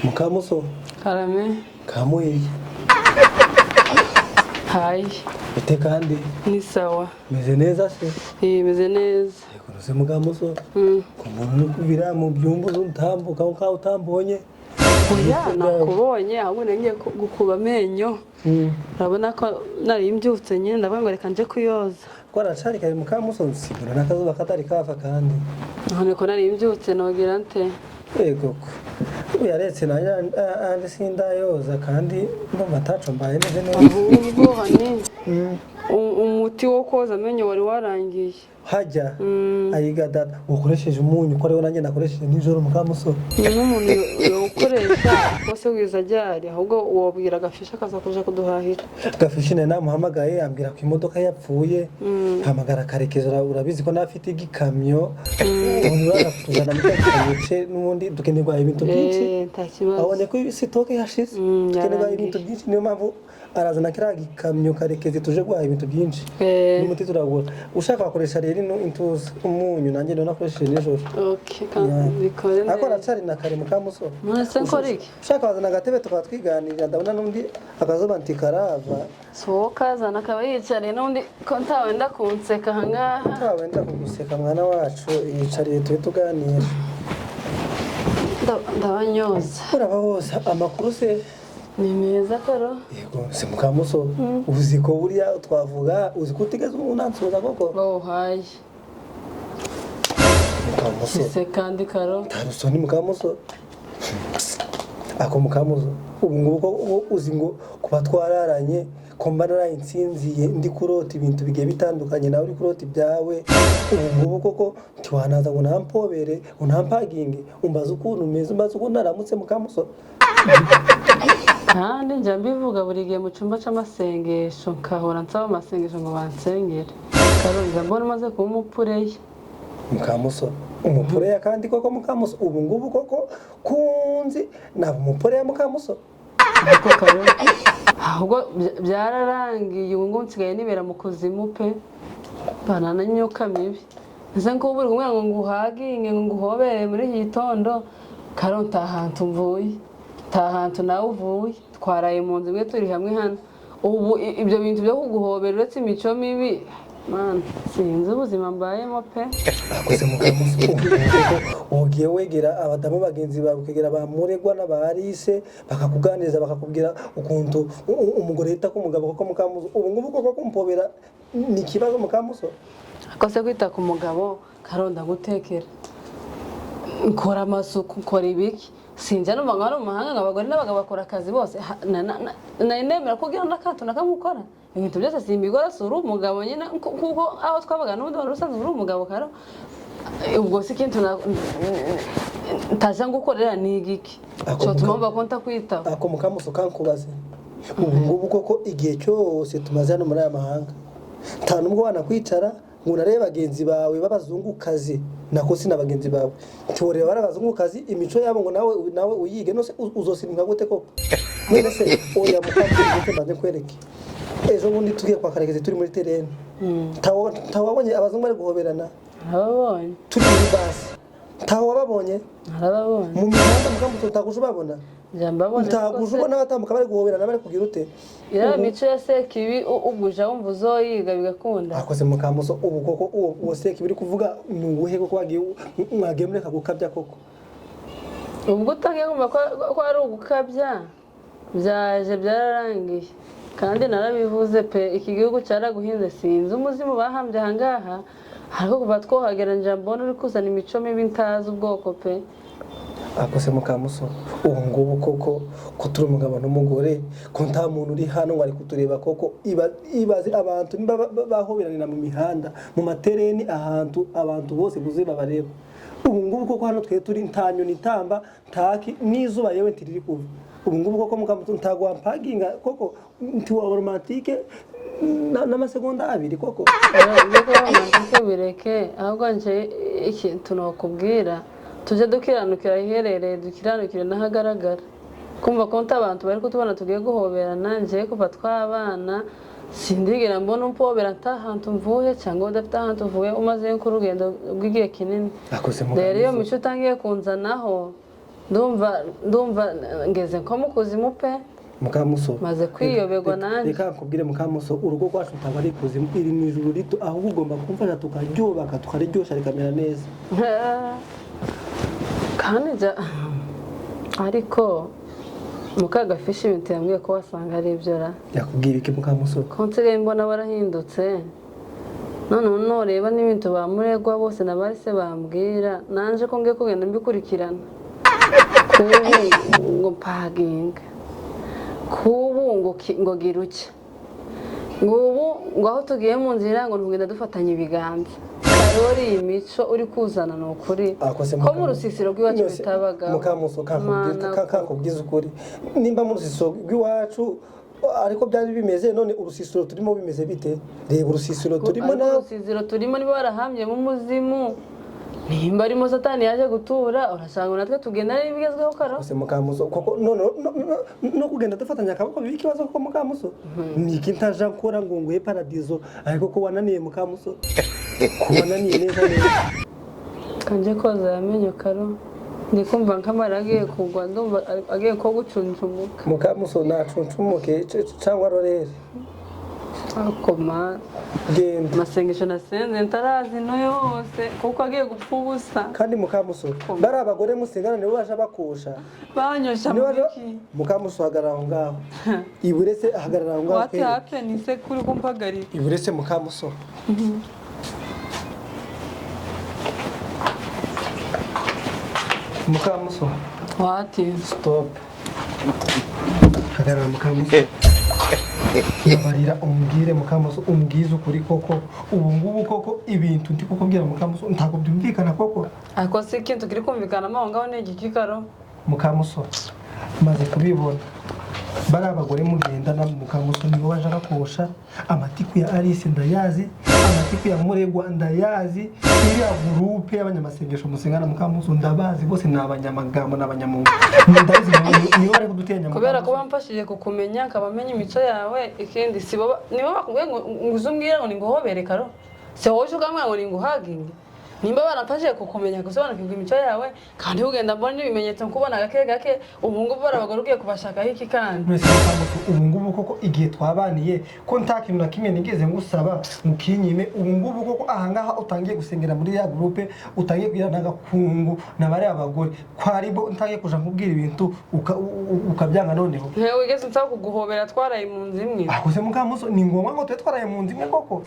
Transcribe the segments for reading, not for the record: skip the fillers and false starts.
Mukamuso. Karame. Kamuhiye. Hayi. Bite kandi? Ni sawa. Meze neza se? Eh, meze neza. Yego se Mukamuso. Ku muntu uri kubira mu byumba utambuka nkaho utambonye. Oya, nakubonye ahubwo ngiye gukuba amenyo. Urabona ko nari mbyutse nyine ndavuga ngo reka nje kuyoza. Ko aracari kare Mukamuso, nsigura n'akazuba katari kava kandi. None ko nari mbyutse nogira nte? Yego ko. Ubu yaretse nanjye andi sindayoza kandi ndumva ataco mbaye meze neza. Ahubwo hani umuti wo koza amenyo wari warangiye. Hajya ayiga data ukoresheje umunyu ko ariwo nanjye nakoresheje nijoro Mukamuso. Ni nk'umuntu yawukoresha wose wiza ajyari, ahubwo wabwira Gafisha akaza kuja kuduhahira. Gafishi nari namuhamagaye ambwira ko imodoka yapfuye, hamagara Karekezi, urabizi ko nafite igikamyo, ubu uraza kutuzana muri cya gikamyo ce, n'ubundi dukenerwa ibintu byinshi. Nta kibazo. Abonye ko sitoke yashize, dukenerwa yarangiye. ibintu byinshi, niyo mpamvu arazana kiriya gikamyo Karekezi tuje guhaha ibintu byinshi. N'umuti turagura, ushaka wakoresha rero ino intuza umunyu nanjye niyo nakoresheje nijoro. Okay, bikore Ariko neza. aracari na kare Mukamuso. None se nkora iki? Ushaka wazana agatebe tukaba twiganirira, ndabona n'undi akazuba ntikarava. Sohoka zana akaba yicariye n'undi ko ntawenda kunseka aha ngaha. Ntawenda kuguseka mwana wacu, yicariye tube tuganira. Ndabanyoza. Uraba wose amakuru se? Ni meza karo. Yego se Mukamuso, uzi ko buriya twavuga, uzi ko utigeze unansuhuza koko? Bawuhaye. Mukamuso. Se kandi karo. Nta Mukamuso. Ako Mukamuso, ubu ngubu ko uzi ngo kuba twararanye, ko mba naraye nsinziye ndi kurota ibintu bigiye bitandukanye, nawe uri kurota ibyawe, ubu ngubu koko ntiwanaza ngo nampobere unampaginge umbaze ukuntu umeze, umbaze ukuntu naramutse Mukamuso? Kandi njya mbivuga buri gihe mu cyumba cy'amasengesho, nkahora nsaba amasengesho ngo bansengere. Karo njya mbona umaze kuba umupureya. Mukamuso, umupureya kandi koko Mukamuso, ubu ngubu koko kunzi naba umupureya Mukamuso? Ariko karo ahubwo byararangiye, ubu ngubu nsigaye nibera mu kuzimu pe, banana imyuka mibi. Ese nk'ubu uri kumwe ngo nguhaginge ngo nguhobere muri iki gitondo, karo nta hantu mvuye, nta hantu nawe uvuye, twaraye mu nzu imwe turi hamwe hano. Ubu ibyo bintu byo kuguhobera uretse imico mibi, mana sinzi ubuzima mbayemo pe. Akoze Mukamuso, ubu ugiye wegera abadamu bagenzi bawe, ukegera ba Muregwa n'aba Alice, bakakuganiriza bakakubwira ukuntu umugore yita ku mugabo koko Mukamuso, ubu ngubu koko kumpobera ni ikibazo Mukamuso? Akose kwita ku mugabo karo, ndagutekera, nkora amasuku, nkora ibiki, sinjya numva ngo hano mu mahanga ngo abagore n'abagabo bakora akazi bose. Nari nemera ko ugira n'akato nakamukora ibintu byose simbigora, si uri umugabo nyine kuko aho twabaga n'ubundi wari usanzwe uri umugabo karo. Ubwo si ikintu ntaja ngukorera ni igiki Ako cyotuma mugabo- mba ko ntakwitaho? Ako Mukamuso, kankubaze, ubu ngubu koko igihe cyose tumaze hano muri aya mahanga, nta nubwo wanakwicara ngo unarebe bagenzi bawe b'abazungukazi, nako si na bagenzi bawe, ntiworeba bari abazungukazi imico yabo ngo nawe uyige? Nose uzosirimka gute koko? None se oya Mukamuso, ndetse mbanze nkwereke, ejo bundi tugiye kwa Karekezi turi muri terene, ntawabonye abazungu bari guhoberana? Narababonye. Turi muri basi, ntawababonye? Narababonye. Mu mihanda Mukamuso, ntaguje ubabona? Njya mbabona. Ntaguje ubona batambuka bari guhoberana bari kugira ute? Iriya mico ya sekibi uguja wumva uzoyiga bigakunda. Akoze Mukamuso, ubu koko uwo seki biri kuvuga ni uwuhe koko? Wagiye mwagiye mureka gukabya koko? Ubwo utangiye kumva ko ari ugukabya, byaje byararangiye kandi narabivuze pe, iki gihugu cyaraguhinze, sinzi umuzimu bahambye ahangaha, ariko kuva twohagera njya mbona uri kuzana imico mibi ntazi ubwoko pe. Akose Mukamuso, ubu ngubu koko ko turi umugabo n'umugore, ko nta muntu uri hano ngo ari kutureba koko, ibaze abantu niba bahoberanira mu mihanda, mu matereni, ahantu abantu bose buzuye babareba, ubu ngubu koko hano twe turi nta nyoni itamba, ntaki n'izuba yewe ntiriri kuva, ubu ngubu koko Mukamuso ntago wampaginga koko, ntiwaba romantique n'amasegonda abiri koko? Ibyo kuba romantique bireke, ahubwo nje ikintu nokubwira, tujye dukiranukira ahiherereye, dukiranukire n'ahagaragara, kumva ko abantu bari kutubona tugiye guhoberana. Nje kuva twabana Sindigera mbona umpobera nta hantu mvuye cyangwa udafite ahantu uvuye, umaze nk'urugendo rw'igihe kinini. Akoze. Rero iyo mico utangiye kunzanaho, ndumva ngeze nko mu kuzimu pe. Mukamuso. Maze kwiyoberwa nanjye. Reka nkubwire mukamuso, urugo rwacu ntabwo ari ikuzimu, iri ni ijuru rito, ahubwo ugomba kumfasha tukaryubaka, tukariryoshya rikamera neza. Kandi ariko mukagafishi ibintu yambwiye ko wasanga ari ibyo ra. Yakubwira iki mukamuso? Ko nsigaye mbona warahindutse, none nureba n'ibintu bamuregwa bose na se bambwira, nanje ko ngiye kugenda mbikurikirana. Kubu ngo mpaginga, kubu ngo gira uke, ngo ubu ngo aho tugiye mu nzira ngo ntugenda dufatanya ibiganza. Karori, iyi mico uri kuzana ni ukuri Akoze. ko mu rusisiro rw'iwacu bitabagaho. Mukamuso, Mana. Kakubwiza ukuri, nimba mu rusisiro rw'iwacu ariko byari bimeze, none urusisiro turimo bimeze bite? Reba urusisiro turimo. Ariko Nawe. urusisiro turimo, niba warahamyemo umuzimu, nimba arimo satani yaje gutura, urasanga natwe tugenda n'ibigezweho karo. Kose mukamuso, koko none no kugenda dufatanya akaboko biba ikibazo koko mukamuso? Ni iki ntaja nkora ngo nguhe paradizo? Ariko ko wananiye mukamuso, ko wananiye neza neza. Kanje koza amenyo karo, ndi kumva nk'amara agiye kugwa, ndumva agiye ko gucuncumuka. Mukamuso, nacuncumuke cyangwa rorere. Akoma. Genda. Amasengesho nasenze ntarazi ino yose kuko agiye gupfa ubusa. Kandi mukamuso, bari abagore musengana nibo baje bakosha. Banyosha Niba mu biki? Mukamuso, hagarara aho ngaho, iburetse, hagarara aho ngaho. What Kweri. happened se kuri kumpagarika? Iburetse mukamuso. Mukamuso. What? Stop, hagarara mukamuso. Mbabarira umbwire mukamuso, umbwize ukuri koko, ubu ngubu koko ibintu ndi kukubwira mukamuso ntabwo byumvikana koko? Ariko si ikintu kiri kumvikanamo aho ngaho ni igiki karo? Mukamuso, maze kubibona, bari abagore mugendana mukamuso nibo baje bakosha. Amatiku ya Alice ndayazi, amatiku ya Muregwa ndayazi, iriya groupe y'abanyamasengesho musengana mukamuso ndabazi bose, ni abanyamagambo, ni abanyamungu, ndabizi, nibo bari kudutenya. Kubera ko Mukamuso. bamfashije kukumenya, nkaba menya imico yawe. Ikindi si bo nibo bakubwiye ngo uze umbwire ngo ninguhobere karo, si wowe uje ukambwira ngo ninguhaginge. Nimba baramfashije kukumenya, gusobanukirwa imico yawe, kandi ugenda mbona n'ibimenyetso nkubona gake gake, ubu ngubu bari abagore ugiye kubashakaho iki kandi? Mwese mukamuso, ubu ngubu koko igihe twabaniye ko nta kintu na kimwe nigeze ngusaba mukinyime, ubu ngubu koko ahangaha utangiye gusengera muri ya groupe, utangiye kugira n'agakungu na bariya abagore, ko aribo ntangiye kuja nkubwira ibintu ukabyanga noneho? Ntewe wigeze unsaba kuguhobera twaraye mu nzu imwe. Akoze mukamuso, ni ngombwa ngo tube twaraye mu nzu imwe koko?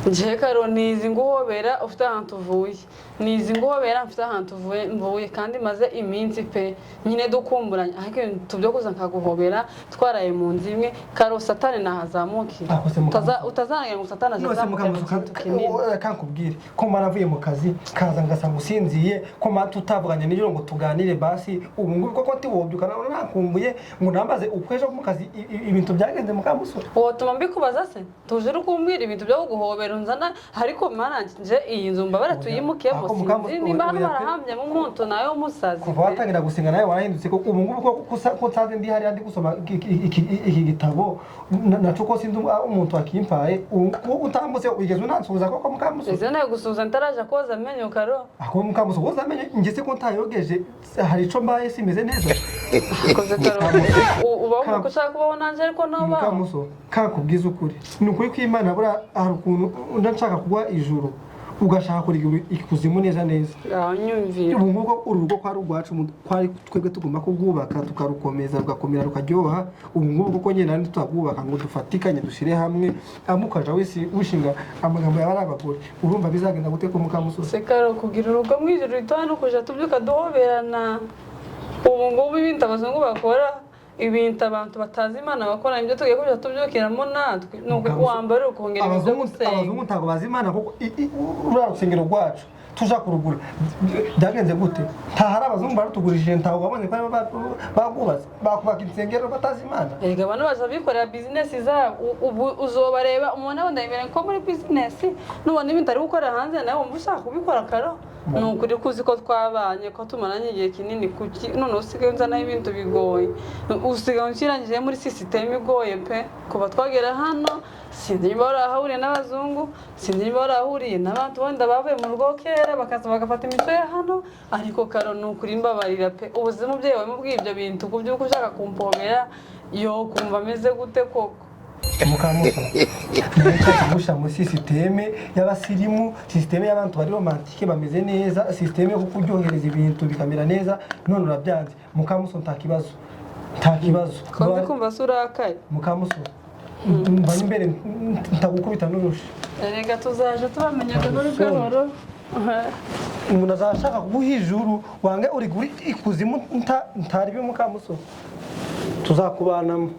Nje karo, nizi nguhobera ufite ahantu uvuye, nizi nguhobera mfite ahantu uvuye mvuye, kandi maze iminsi pe nyine dukumburanye, ariko ibintu byo kuza nkaguhobera twaraye mu nzu imwe karo, satani nahazamukira. Akoze mukamuso. Utazanagira ngo satani Nose azazamukira mu mukamuso, kintu kinini. Kankubwire ko maravuye mu kazi kaza ngasanga usinziye, ko mara tutavuganye nijoro ngo tuganire basi, ubu ngubu koko ntiwobyuka nawe nakumbuye ngo nambaze uko ejo mu kazi ibintu byagenze mukamuso? Wotuma mbikubaza se? Tuje uri kumbwira ibintu byo kuguhobera unzana, ariko mana nje iyi nzu mbabara tuyimukemo. Ako mukamuso, Sinzi nimba hano oya pe. barahambyemo umuntu nawe w'umusazi Kuva pe. watangira gusenga nawe warahindutse ko ubu ngubu ko nsanze ndi hariya ndi gusoma iki gitabo naco ko sinzi umuntu wakimpaye, ubu utambutse wigeze unansuhuza koko mukamuso? Ese nawe gusuhuza ntaraja koza amenyo karo? Ako mukamuso, woza amenyo njye se ko ntayogeje hari ico mbaye? Simeze neza. Koze karo, ubaho uko ushaka kubaho nanjye ariko ntabaho. Mukamuso, kakubwiza ukuri, ni ukuri kw'Imana, buriya hari ukuntu nshaka kugwa ijuru ugashaka kurigira ikuzimu neza neza. Aho nyumvira. Ubu ngubu uru rugo kwari urwacu, kwari twebwe tugomba kurwubaka tukarukomeza rugakomera rukaryoha. Ubu ngubu kuko nyine nandi tutarwubaka ngo dufatikanye dushyire hamwe, amukaja wishinga amagambo yawe ari abagore, urumva bizagenda gute ko mukamusozi? Se karo, kugira urugo mu ijoro ritoya no kuja tubyuka duhoberana, ubu ngubu ibintu abazungu bakora, ibintu abantu batazi Imana bakora, nibyo tugiye kuja tubyukiramo natwe? Ni wambara ukongera ibintu byo Abazungu, gusenga. abazungu ntabwo bazi Imana kuko ruriya rusengero rwacu tuja kurugura byagenze gute? Nta hari abazungu barutugurishije, ntabwo wabonye ko aribo barwubatse, bakubaka insengero batazi Imana. Erega abantu baza bikorera bizinesi zabo. Ubu uzobareba umuntu abona imbere ko muri bizinesi, nubona ibintu ari gukora hanze nawe wumva ushaka kubikora karo. Ni ukuri kuzi ko twabanye, ko tumaranye igihe kinini, kuki none usigaye unzanaho ibintu bigoye? Usigaye unshyirangije muri système igoye pe. Kuva twagera hano, sinzi niba warahahuriye n'abazungu, sinzi niba warahuriye n'abantu wenda bavuye mu rugo kera, bakaza bagafata imico ya hano. Ariko Karo, ni ukuri mbabarira pe. Ubuzima, umubyeyi wawe mubwiye ibyo bintu ku by'uko ushaka kumpobera, yo kumva ameze gute koko? Mukamuso, nshaka kugushyira muri système y'abasirimu, système y'abantu bari romantique, bameze neza, système yo kukuryohereza ibintu bikamera neza, none urabyanze. Mukamuso, nta kibazo, nta kibazo. Ko ndi kumva se urakaye? Mukamuso, mva imbere ntagukubita n'urushi. Erega tuzaje tubamenya gahoro gahoro. Umuntu azashaka kuguha ijuru, wange uri kuri ikuzimu. Ntaribi, mukamuso, tuzakubanamo.